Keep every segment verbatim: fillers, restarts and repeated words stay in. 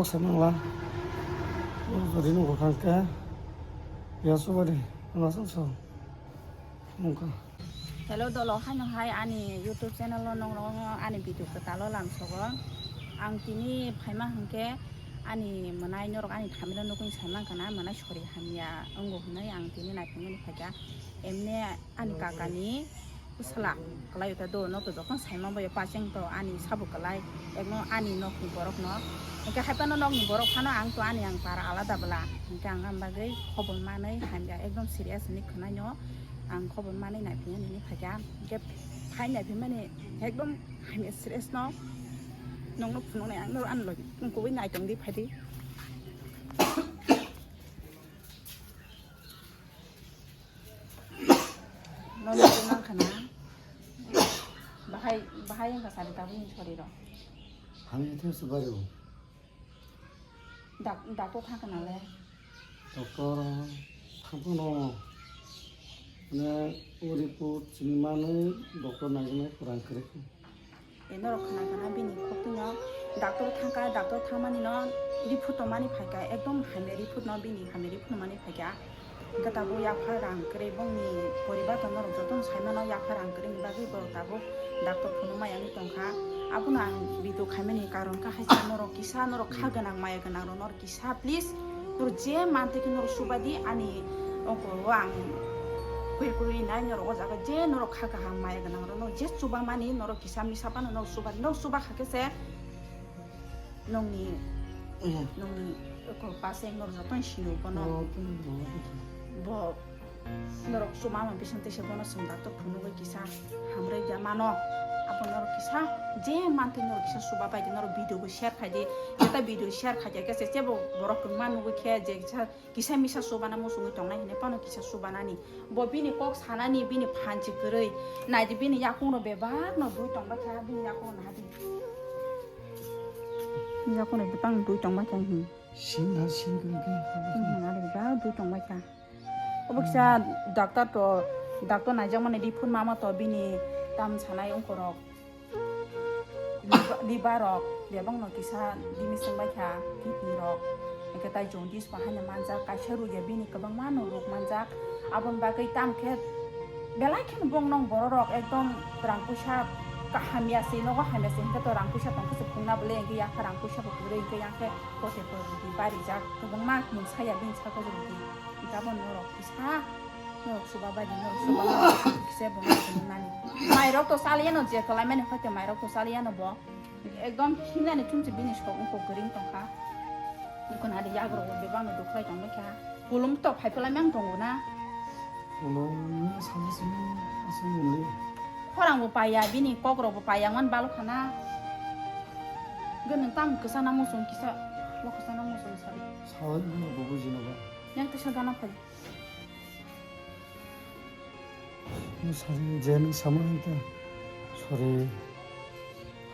Kok se mangla. Jodi nungkha khe ya subadi. Nungkha. Hello dolo, haino hai ani YouTube channel o nongrok ani video kwtal o lamsogo. Ang tini phaima hwnkhe ani mwnai norok ani thamino nugwi saimang kana mwnai sori hamya wngo hwnwi ang tini naithokmani phaikha. Emne ani kakani bwsala kwlai ta do, no to jokhon saimang bai pacheng to ani sabo kwlai, ekno ani nokni borok no, hwnkhe haipano nokni borok phano ang to ani ang para alada bwla, hwnkhe ang am bagwi khobor manwi hamya ekdom serious hinwi khwnai no. Ang khobor manwi naiphiya nini phaikha, hwnkhe phai naiphimani ekdom hamya serious no, nokno phunuknai ang no ani logi tongkubui naitongdi phaidi. Nono tei mankha na? Bahai, bahai wngkha sari tabukni soriro. Hamya thai se bari o. Dak-, daktor thangkha nale? Doctor thangkha no. Ne o report sini manwi doctor naikhe kwrang kwrwi kho. E norok khna khna bini khok tino doctor thangkha, doctor thangmani no report tongmani phaikha, ekdom hamya report no bini hamya report tongmani phaikha. Hwnkhe tabuk yapha rang kwrwi bongni poribar to norok jotono saimano yapha rang kwrwini bagwi borok tabuk doctor phunukma yangwi tongkha. Abono ang video khaimani karon kha haisa norok kisa norok kha gwnang maya gwnang rok norok kisa please norok je mantwi khe norok subadi ani oko o ang kwrwi kwrwi nai norok o jaga je norok kha kaham maya gwnang rok norok je chubamani norok kisa misa phano norok subadi norok chuba kha khe se nongni nongni oko paseng norok jotono sino bono bo norok chuma ma bising tei se bono chwng doctor phunugwi kisa hamrwi ya mano. Abo norok kisa je mantwi norok kisa chuba bai di, norok video bo share khai di, jeta video share khai di khe se chebo borok kwbangma nugwi khe je kisa, kisa misa chubana muchungwi tongnai hinwi phano kisa chubanani. Bo bini kok sanani bini phan si kwrwi. Naidi bini yakung rok bebak no dui tongbai kha, bini yakung rok naha di. Yakung rok bebak no dui tongbai kha hin. Sing ha sing kwrwi khe. Hmm, ari bebak dui tongbai kha. Obo kisa doctor to, doctor naijakmani report mama to bini tam sanai ongkorok. Liver, liver rok bebak no kisa dimit sengbai kha, kidney rok. Hwnkhe tai jaundice bo haino manjak, kaisa ruk ya bini kwbangma no ruk manjak. Aboni bagwi tam khe belai kheno bong nong borok rok ekdom rang puisa ka hamya se nogo hamya se hwnkhe to rang puisa tong khe se phunukna bwle hwnkhe yakha rang puisa bo kwrwi hwnkhe yang khe kote ko rwdi barijak kwbangma mungsa ya bini saka rwdi. Tabon norok kisa, norok suba bai di, norok suba bai di, kisa bo norok nani. Mairok to saliya no je kwlai mani hoite mairok to saliya no bo. Ekdom hinani chumchi bini sok ungko kwrwng tongkha. Dukun hadi yagrok bo bebak no duklai tongbai kha. Pulung to phai phalai mang tongo na. Pulung ni sama sini asung muli. Khorang bo paiya, bini kok rok bo paiya man balo khana. Gwnang tam kwsa namo song kisa, lo kwsa namo song sari. Sawi bo buji no ba. Yang kisa gana phai. Sorry, je nung sama hwnkhe. Sorry.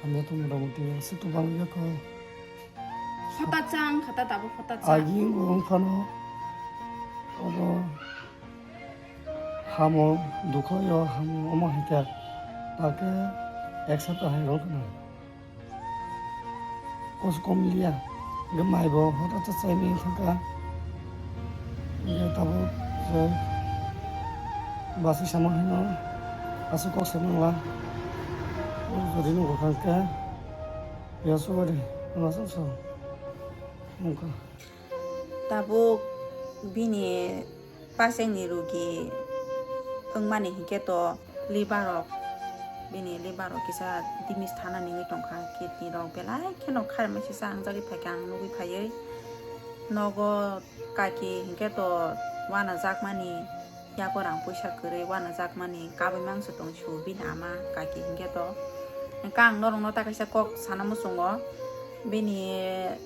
Hamya to motamoti aswk to bang ya ko. Hota chang, hota tabuk hota chang. Agi wng phano. Obo hamo dukho yo hamo omo hwnkhe. Take ek sapta hai rok na. Kos kom liya. Hwnkhe mai bo hota cha chai mi thangka. Hwnkhe tabuk je basi sama hino aswk kok se mangla. Jodi nungkha khe ya subadi ano aswk so nungkha. Tabuk bini pasengni rugi wngmani hinkhe to liver rok, bini liver rok kisa dimis thana ningwi tongkha, kidney rok belai kheno kharmai sisa wngjagwi phaikha ang nugwi phaiwi. Nogo kaki hinkhe to wanajakmani yago rang puisa kwrwi wanajakmani kabui mangso tong su bini ama kaki hinkhe to. Hinkhe ang norokno ta kaisa kok sana muchungo, bini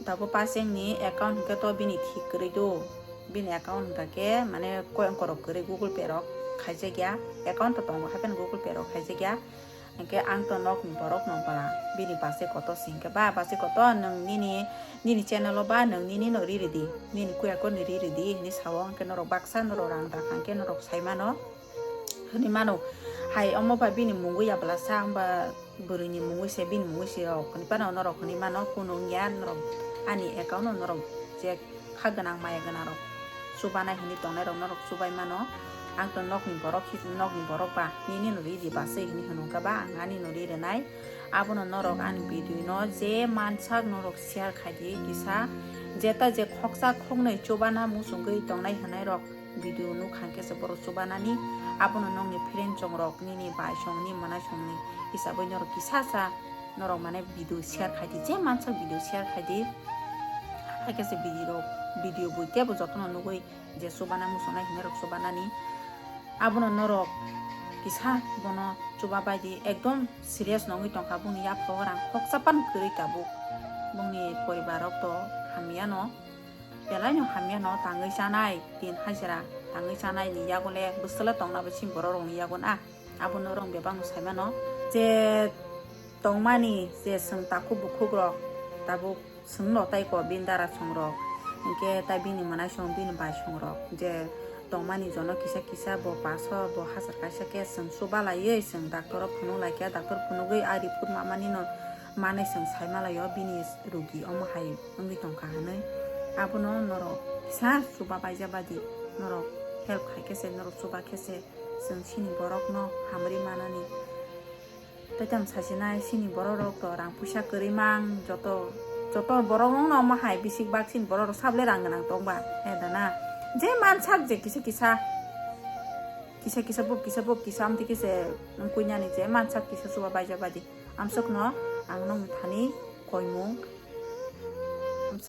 tabuk pasengni account hinkhe to bini thik kwrwi do. Bini account hwnkha khe mane koyong korok kwrwi Google Pay rok khaijakya, account to tongo hapheno Google Pay rok khaijakya. Hinkhe ang to nokni borok no bwla bini bachai kotor se hinkhe, "Ba bachai kotor, nwng nini, nini channel o ba nwng nini no ri ridi, nini kuya kor ni ri ridi," hinwi sao. Hinkhe norok baksa norok rang dakha hinkhe norok sai mano. Hwnwi mano, hai omo bai bini mungwi ya bwlasa, hwnba bwrwini mungwi se bini mungwi se rok hwnwi phano norok hwnwi mano, kunu wngya norok Ani account no norok je kha gwnang maya gwnang rok chubanai hinwi tongnai rok norok chubai mano. Ang to nokni borok hi, nokni borok ba nini no ridi baswi hinwi hwnwi wngkha ba ang ani no ri rwnai. Abono norok ani video no je mansak norok share khai di kisa, jeta je khoksa khoknwi chubana muchungwi tongnai hwnwi rok video nuk hangkhe se borok chubanani. Abono nokni friend chong rok nini bai song ni manai song ni hisabwi norok kisa sa norok mane video share khai di, je mansak video share khai di. Haikhe se video rok, video bui tebo jotono nugwi je chubana muchungnai hinwi rok chubanani. Abono norok kisa bono chuba bai di, ekdom serious nongwi tongkha bongni yapha o rang khoksa pan kwrwi tabuk. Bongni poribar rok to hamya no, belai no hamya no, tangwi chanai din hajira, tangwi chanai ni yago le bwswla tongna bo chini borok rok ni yago na. Abono rong bebak no sai mano je tongmani je chwng takhuk bukhuk rok tabuk chwng no tai ko bini dara song rok, hinkhe tai bini mwnai song bini bai song rok je tongmani jono kisa kisa bo paso bo hajar kaisa khe chwng chuba laiwi chwng doctor o phunuk lai khe doctor phunugwi a report mamani no manwi chwng sai malaio bini rugi omo hai wngwi tongkha hinwi. Abono norok kisa chuba baija badi norok help khai khe se norok chuba khe se chwng chini borok no hamri manani. Tei tamo sasinai chini borok rok to rang puisa kwrwi mang joto, joto borok rok no omo hai bisik bak chini borok rok sable rang gwnang tong ba he da na. Je mansak je kisa kisa, kisa kisa bo kisa bo kisa amtwi khe se wngkui nani je mansak kisa chuba baija badi. Amsok no ang nokni thani koimung